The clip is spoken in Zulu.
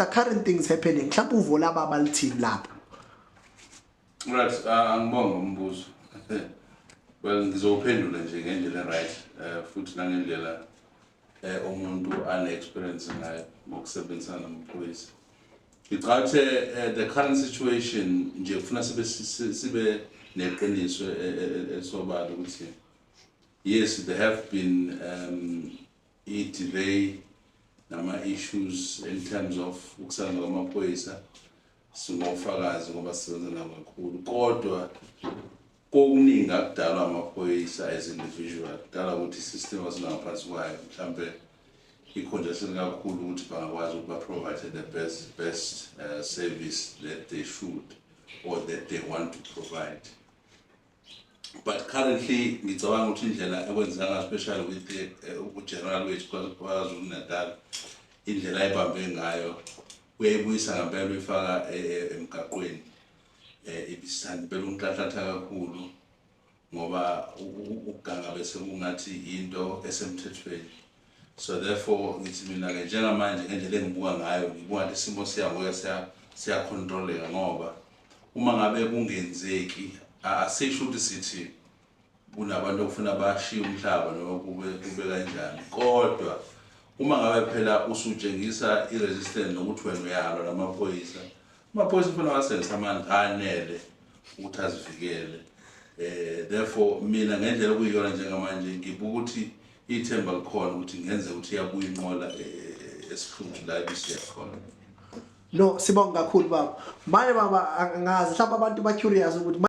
the current things happening, mhlawumbe uvo lababa lithini lapho? Right, angibonge umbuzo. Well, ngizowuphendula nje ngendlela right, futhi nangendlela umuntu ane experience ngayo ngokusebenzisana namaphoyisa. Ngicathe the current situation nje kufuna sibe neqiniso elisobala ukuthi yes, there have been i-delay nama-issues in terms of ukusebenza kwamaphoyisa. Singofakazi ngoba sisebenza nabo kakhulu, kodwa kokuningi akudalwa amaphoyisa as individual, kudalwa ukuthi i-system asingaphansi kwayo mhlambe i-congestion kakhulu ukuthi bangakwazi ukuthi ba-provide the best service that they should or that they want to provide. But currently ngicabanga ukuthi indlela ekwenzeka ngayo, especially with the ugeneral wethu KwaZulu Natal, indlela ayibambe ngayo uyayibuyisa ngempela, uyifaka emgaqweni. Ibisithanda impela ukunhlanhlatha kakhulu ngoba ukuganga bese kungathi into esemthethweni. So therefore ngithi mina-ke njengamanje, ngendlela engibuka ngayo, ngibuka ngathi isimo siyangoya siyakhontroleka, ngoba uma ngabe kungenzeki, asisho ukuthi sithi kunabantu okufuna bashiye umhlaba noma kube kanjani, kodwa uma ngabe phela usutshengisa i-resistance nokuthi wena uyalwa namaphoyisa, amaphoyisa ufuna wasebenzisa amandla anele ukuthi azivikele. Therefore mina ngendlela okuyiyona njengamanje ngibuka ukuthi ithemba likhona ukuthi ngenzeka ukuthi iyabuya inqola esihluthu la ibisiya khona. No, sibonga kakhulu, baba. Manje baba, angazi mhlawumbe abantu ba curious ukuthi